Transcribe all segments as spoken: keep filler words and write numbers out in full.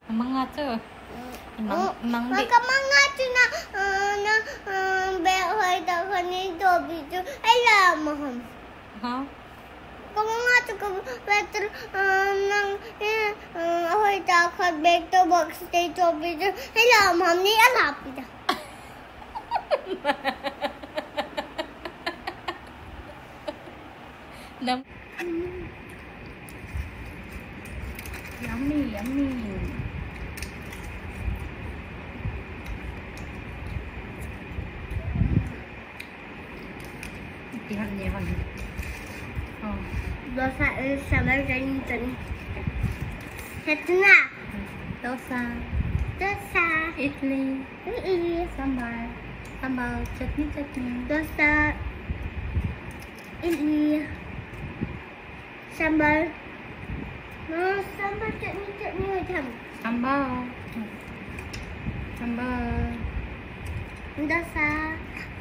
Manga chu. Mang, mang di. Ka manga chu na, ah, na, ah, be hoi ta kha ni to bi chu. Ai la ma ham. Ha? Ka manga chu ka be chu, ah, nang, eh, ah, hoi ta kha be to box te to bi chu. Ai la ma ham ni a la pi ta. Nam. Yummy, yummy. Iti ham ni ham. Oh. Dosa is sambar chutney, chutney. Chutney. Dosa. Dosa. Idli. Idli. Sambar. Sambar. Chutney, chutney. Dosa. Idli. Sambar. No, sambar chutney, chutney hoi tham. Sambar. Sambar. Dosa.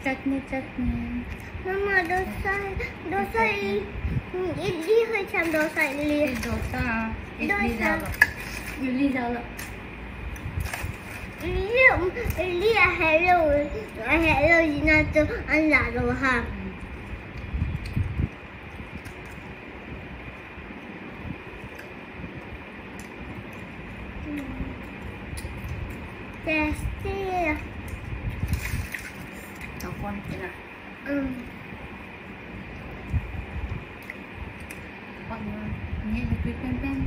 Chutney, chutney. Mama, dosa, dosa i, idli hoi tham, dosa idli. Dosa. Idli. Dosa. Jalo. Idli jalo. Idli, idli a hello, a hello jina to an jalo ha. Tasty. Tao kon kena. Um. Kon na ni le kui pen pen.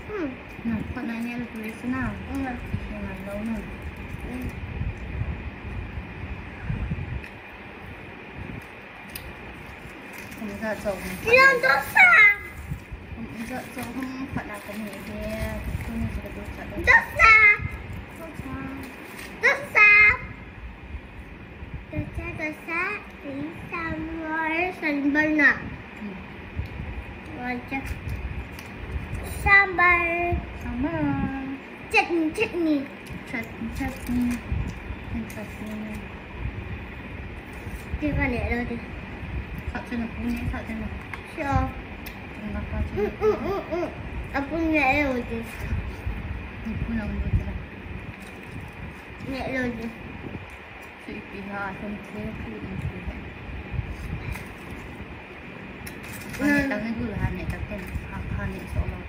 Hmm. Na, kon na ni le kui sena. Hmm. Ni na lo na. Hmm. Kum ja chom. Ilang dosa. Kum ja chom, kum phat na kani he. Kum ja dosa. Dosa. Dosa. Dosa. Dosa, dosa. Sambar, sambar na. Hmm. Wacha. Sambar. Sambar. Chutney, chutney. Chutney, chutney. Chutney. Te ka neh lou di. Thah chun apu neh, thah chun a. Sure. Tum ka pa chun. Mm, mm, mm, mm. Apu neh lou di. Apu neh lou di la. Neh lou di. Chu ipi ham, athum the, chu ipi ham. Neh tang neh gul ham, neh tang ten, ha, ha neh so lou.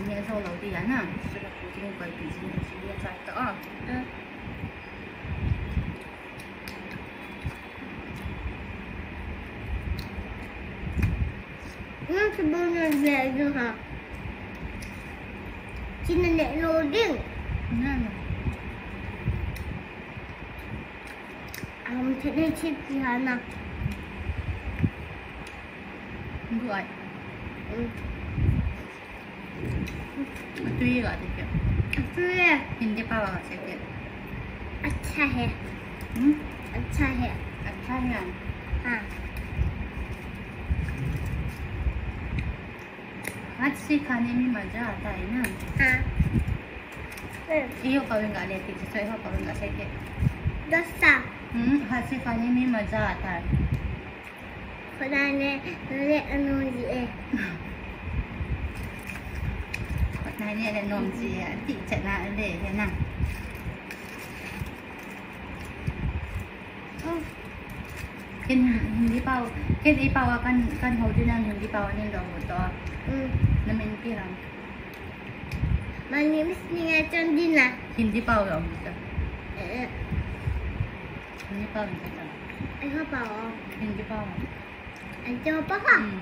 Neh so lou ti ya na. Chu la pu ting koi pi ting, chu ya chai ta a. Nang sabon na neh lou ha. China neh lou ding. Na, na. Am, chutney chip ki ha na. Duai. Mm. Tui ga de kya? Tui hai. Hindi pao ga se kya? Acha hai. Hmm? Acha hai. Acha hai. Ha. हाथ से खाने में मजा आता है ना? Ha. Hmm. Iyo pawing ga le ti, so iyo pawing ga se kya? Dosa. Hmm, हाथ से खाने में मजा आता है. Khut nai neh, neh le anom ji e. Khut nai neh le nom ji e, ti chet na le, he na. Oh. Ken Hindi pao, ken ei pao a kan, kan hou ding a Hindi pao a nin dong to. Mm. Na min ipi ham? My name is Nia Chandina. Hindi pao a um ta. Eh, eh. Hindi pao a um ta. Ei ho pao. Hindi pao. Ei ho pao. Hmm.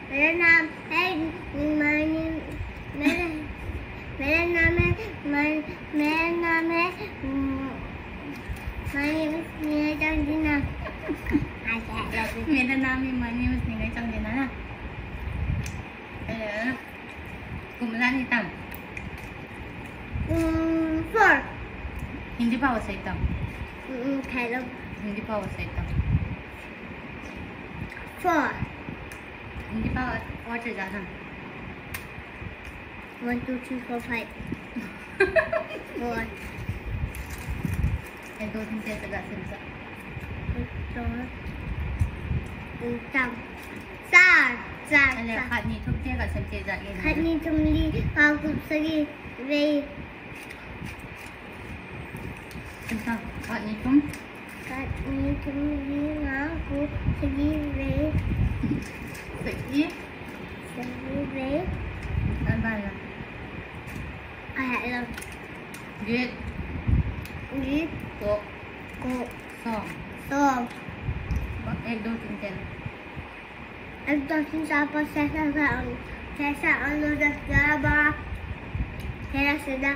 मेरा नाम है, मेरा, मेरा नाम है, मेरा नाम है, हम्म, my name is Nia Chandina. मेरा नाम है, my name is Nia Chandina ना। Hello. Kum ja ni tam? Hmm, four. Hindi pao a sei tam? Hmm, hello. Hindi pao a sei tam? Four. Hindi pao a four chu ja tam? One, two, three, four, five. Four. Ek, do, teen, char, panch, sah, sat. Ito. Tam. Sar. Sar. Ale, sar. Khat, ni, thum, te, khat, sem, te, ja, ge, khat, ni, thum, li, nga, gup, sagi, vei. Sem, ta. Khat, ni, thum. Khat, ni, thum, li, nga, gup, sagi, vei. Sagi. Sagi, vei. An ban la. Ai, ai, lo. Get. Get. Ko. Ko. Som. Som. Ek, do, tin, ten. Ek, do, tin, char, panch, chhe, saat, aat, aur nau, das, gyara, baara, tera, sola.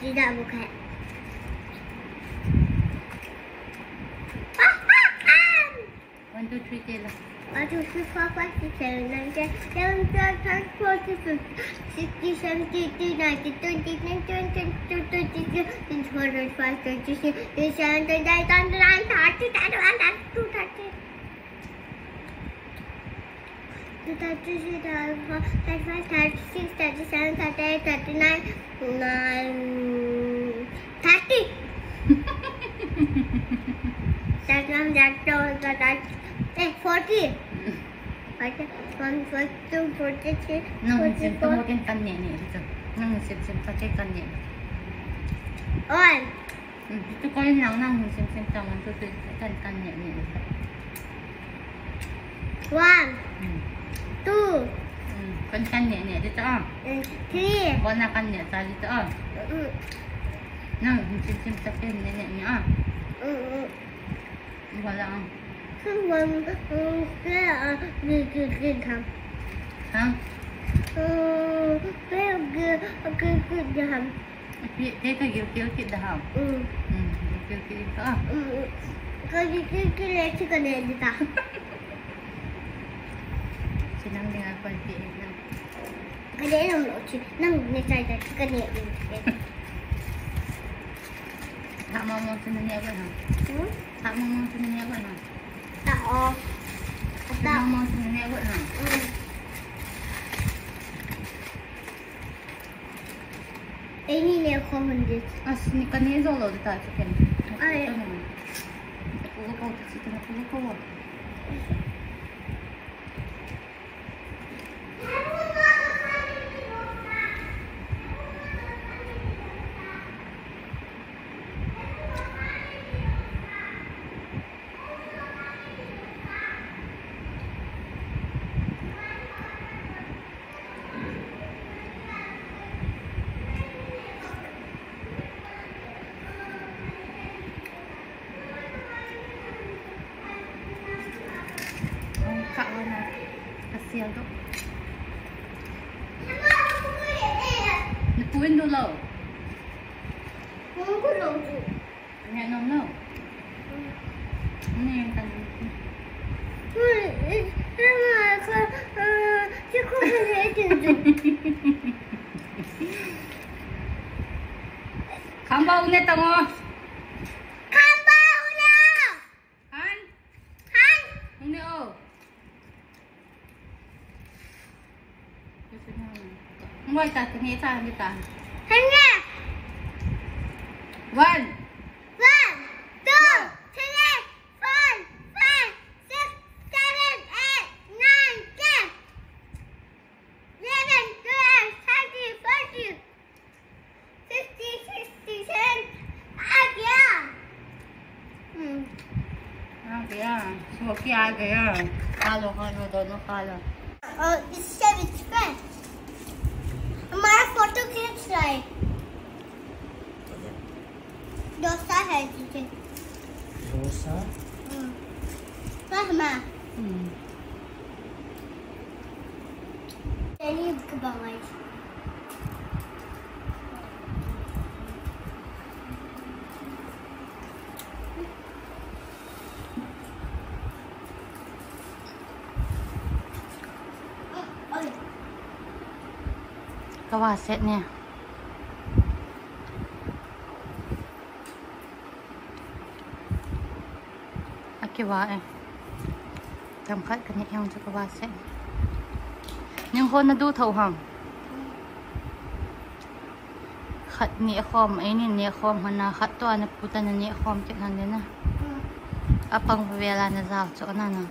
Sida buk hai. One, two, three, tell. One, two, three, four, five, six, seven, nine, ten, eleven, twelve, thirteen, fourteen, fifteen, sixteen, seventeen, eighteen, nineteen, twenty, twenty-one, twenty-two, twenty-three, twenty-four, twenty-five, twenty-six, twenty-seven, twenty-eight, twenty-nine, thirty, thirty-one, thirty-two, thirty. Two, thirty-three, thirty-four, thirty-five, thirty-six, thirty-seven, thirty-eight, thirty-nine, nine, thirty. Thirty-one, thirty-two, thirty-three, eh, forty. Forty, one, forty-two, forty-three, nang forty-four. Sim sim tu mo ken kan ne ne tu. Nang sim sim ta ken kan ne. One. Hmm, tu ko in lang nang sim sim ta, one, two, three, kan, kan ne ne. One. Hmm. Two. Hmm, kan, kan ne ne tu ta. Hmm, three. Ko na kan ne ta tu ta. Hmm. Nang sim sim ta ken ne ne ni a. Hmm, hmm. Wala ang. Kan wan, mm, kaya, ah, gi, gi, gi, ham. Ha? Mm, kaya, gi, gi, gi, gi, ham. Pi, te ka gil, gil, gil, da, ham. Mm. Mm, gil, gil, gil, ka. Mm, ka gil, gil, gil, le, chi ka ne, di ta. Sinang dengan kau, gil, gil. Ka ne, nang lo, chi, nang ne, chai, chai, chi ka ne, di. Ha, mama, chi ne, ne, ha. Hmm? Tha mong mong chu na neh got na. Tha o. Tha mong mong chu na neh got na. Mm. Ei ni neh khom hun dit. As ni ka neh jo lou ta chu ken. Ai. Ka pu ko ta chu na pu ko. Ang kaon na. Kasial do. Napuin do lo. Ang kulo do. Neh nom lo. Ano yung tanong ko? Kamba une tango. Kamba une. Han? Han? Une o. Ngai ta, tani ta, ni ta. Hanya. One. One, two, three, four, five, six, seven, eight, nine, ten, eleven, twelve, thirteen, fourteen, fifteen, sixteen, seventeen, आ गया। हम्म। आ गया, सो के आ गया। खा लो, खा लो, दोनों खा लो। और इससे भी है। हमारा फोटो खींच रहा है। डोसा है, दीदी। डोसा? हम्म। बस माँ। हम्म। Can you buy? Kava set ne. Akiva e. Tam khat kani yang chu kava set. Ning ho na du thau ham. Khat neh khom, ei ni neh khom hana, khat to ana pu ta na neh khom kit han le na. Apang vela na jao cho na na.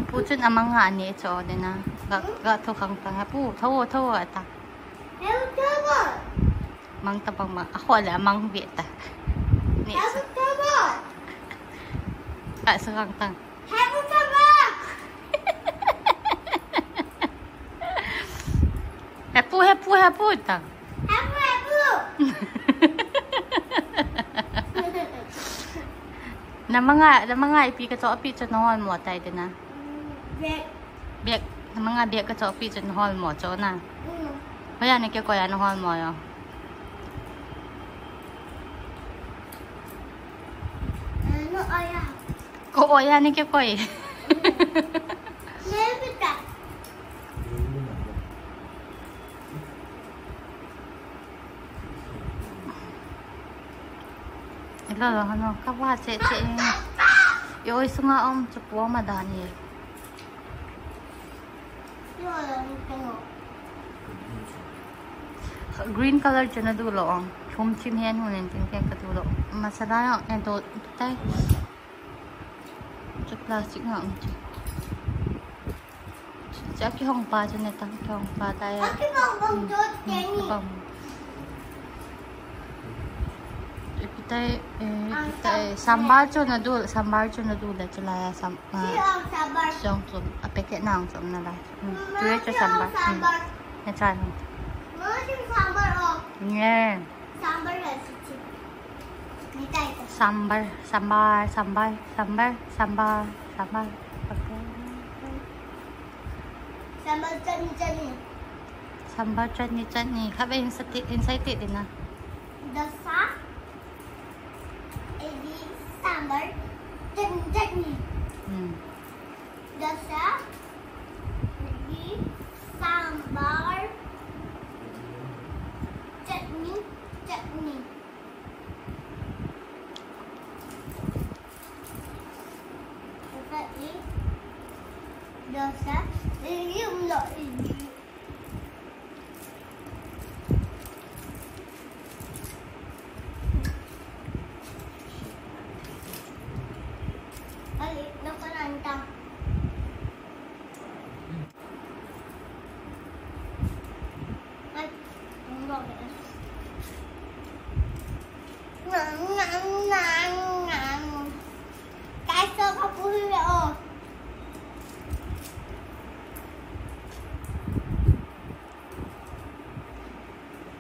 Pu chun amang a ni cho de na. Ga, ga tho khang tang. Pu, tho, tho, ata. Mang ta bang bang. Ako ala mang bi ta. Ni. Ka sa khang tang. Hepu, hepu, hepu ta. Na manga, na manga ipi ka cho api cho na hol mo tai de na. Bek. Bek, na manga bek ka cho api cho na hol mo cho na. Hoya na ke ko ya na hol mo yo. Ko oya ni ke koi. Ilo lo hano, kaba che che. Yo, isunga om, chupu ma dani. Green color chu na du lo ong. Thum thim hen hun en tin ken ka du lo. Masala yang en to tai. Chu plastic na ong chu. Cha ki hong pa chu ne tang ki hong pa ta ya. Ki bang bang jo te ni. Ipi tai, eh, ipi tai, sambar chu na du, sambar chu na du le chu la ya sam. Siang chom, a packet nang chom na lai. Tui cho sambar. Na chan. Nge. Sambar, sambar, sambar, sambar, sambar, sambar. Sambar chutney, chutney. Sambar chutney, chutney. Khabe inside, inside din na. Dosa. Idli, sambar, chutney, chutney. Hmm. Dosa, idli, sambar, chutney, chutney. Dosa, idli, dosa, idli, umlo, idli.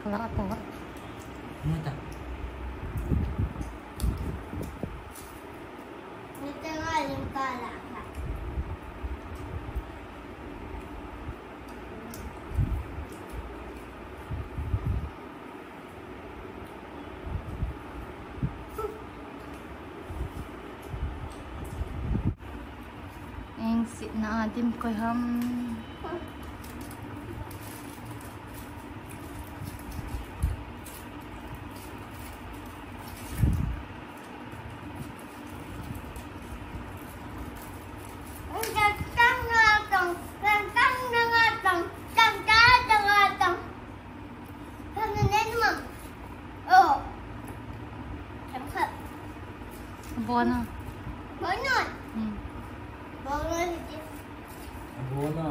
Kala apa? Mata. Ni tengah lingkar lah. Eng sit na adim koi ham. Bona. Bona. Hmm. Bona. Bona.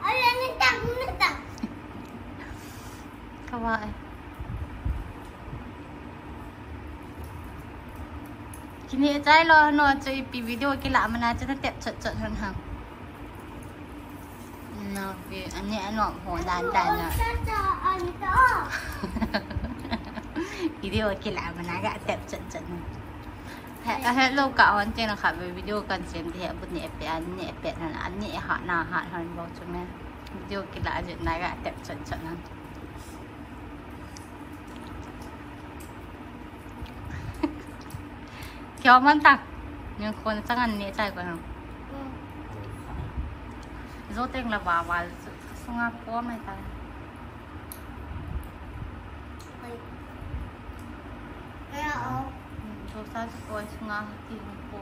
Ay, ano tang, ano tang? Kawa eh. Kini chai lo no chu ipi video kila mana chu na tep chot chot han hang. Na pi ani ano ho dan dan na. Video kila mana ga tep chot chot na. He, he lo ka on te na kha video kan sem te he bu ne pe an ne pe na an ne ha na ha han bo chu me. Video kila je na ga tep chot chot na. Kyo man ta. Yung kon sa kan ni chai ko na. Zo teng la wa wa sunga po mai ta. Kaya o. Zo sa ko sunga ti po.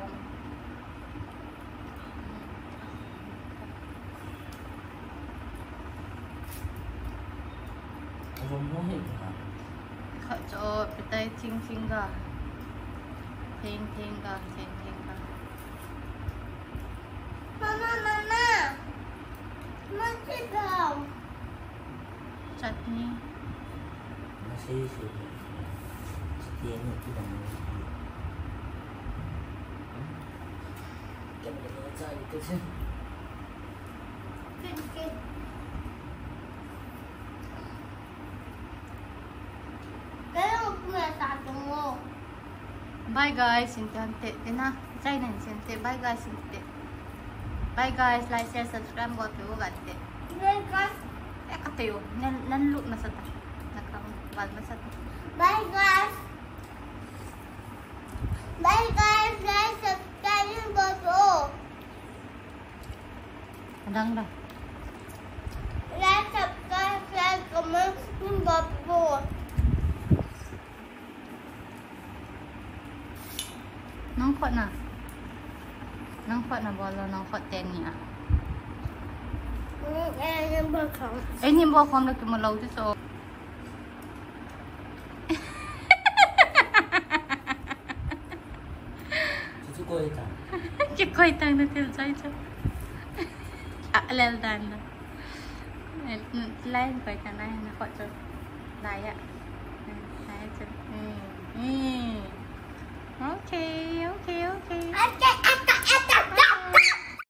Kha Oh, pitai ching ching ga. Theng theng ga, theng theng ga. Mama, mama. Mama, sit down. Chutney. Masih sih. Setiap ni tu dah mesti. Kan dia cari tu sih. Kan, kan. Bye guys, inte ante, tina, chai nan sente. Bye guys, inte. Bye guys, like, share, subscribe, bol peh u ante. Bye guys. Eh, kate u, nan, nan lut masat a. Nakang, bal masat a. Bye guys. Bye guys, like, subscribe, bol peh u. Adang da. Like, subscribe, share, comment, bol peh u. Nang khut na. Nang khut na bol lo, nang khut teni a. Mm, eh, ni bol khom. Eh, ni bol khom lo kimu lo ti so. Chu chu koi ta. Chu koi ta na til chai chu. A lel dan na. Lai koi ta na na khut chu. Lai a. Lai chu. Mm. Mm. Okay, okay, okay. Okay.